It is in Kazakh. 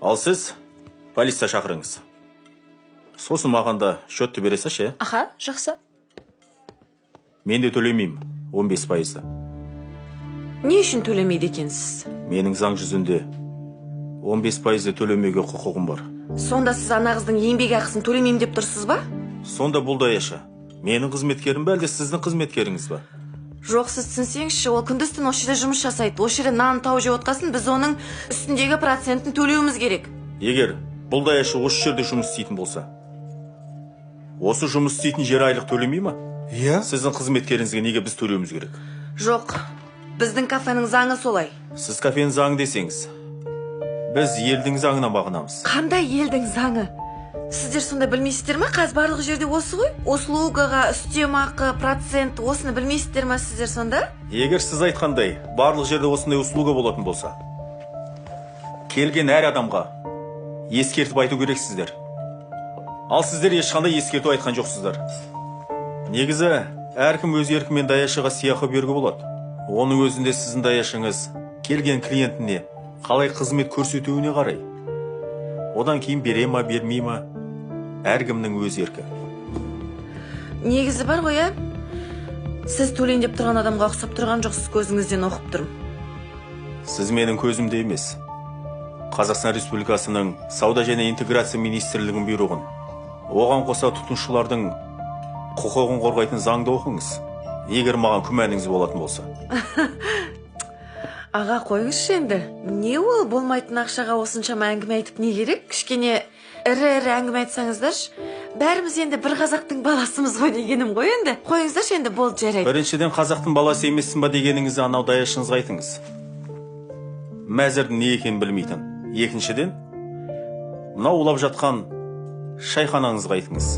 Ал сіз полиция шақырыңыз. Сосын маған да счетты бере салшы, иә? Аха, жақсы. Мен де төлемеймін 15%-ды. Не үшін төлемейді екенсіз? Менің заң жүзінде 15%-ды төлемеуге құқығым бар. Сонда сіз ана қыздың еңбек ақысын төлемеймін деп тұрсыз ба? Сонда бұл даяшы менің қызметкерім бе, әлде сіздің қызметкеріңіз ба? Жоқ, сіз түсінсеңізші, ол күндіз түні осы жерде жұмыс жасайды. Осы жерде нан тауып жеп отқасын, біз оның үстіндегі процентін төлеуіміз керек. Егер бұл даяшы осы жерде жұмыс істейтін болса, осы жұмыс істейтін жері айлық төлемей ма? Иә. Сіздің қызметкеріңізге неге біз төлеуіміз керек? Жоқ, біздің кафенің заңы солай. Сіз кафенің заңы десеңіз, біз елдің заңына бағынамыз. Қандай елдің заңы? Сіздер сонда білмейсіздер ма? Қазір барлық жерде осы ғой. Услугаға үстемақы, процент, осыны білмейсіздер ма сіздер сонда? Егер сіз айтқандай барлық жерде осындай услуга болатын болса, келген әр адамға ескертіп айту керексіздер. Ал сіздер ешқандай ескерту айтқан жоқсыздар. Негізі әркім өз еркімен даяшыға сыйақы беруге болады. Оның өзінде сіздің даяшыңыз келген клиентіне қалай қызмет көрсетуіне қарай. Одан кейін бере ма, бермей ма, әркімнің өз еркі. Негізі бар ғой, иә? Сіз төлейін деп тұрған адамға ұқсап тұрған жоқсыз, көзіңізден оқып тұрмын. Сіз менің көзімде емес, Қазақстан Республикасының Сауда және интеграция министрлігінің бұйрығын, оған қоса тұтынушылардың құқығын қорғайтын заңды оқыңыз, егер маған күмәніңіз болатын болса. Аға, қойыңызшы енді. Не ол болмайтын ақшаға осыншама әңгіме айтып не керек? Кішкене ірі-ірі әңгіме айтсаңыздаршы. Бәріміз енді бір қазақтың баласымыз ғой дегенім ғой енді. Қойыңыздаршы енді, болды, жарайды. Біріншіден, қазақтың баласы емессің ба дегеніңізді анау даяшыңызға айтыңыз. Мәзірдің не екенін білмейтін. Екіншіден, мынау улап жатқан шайханаңызға айтыңыз.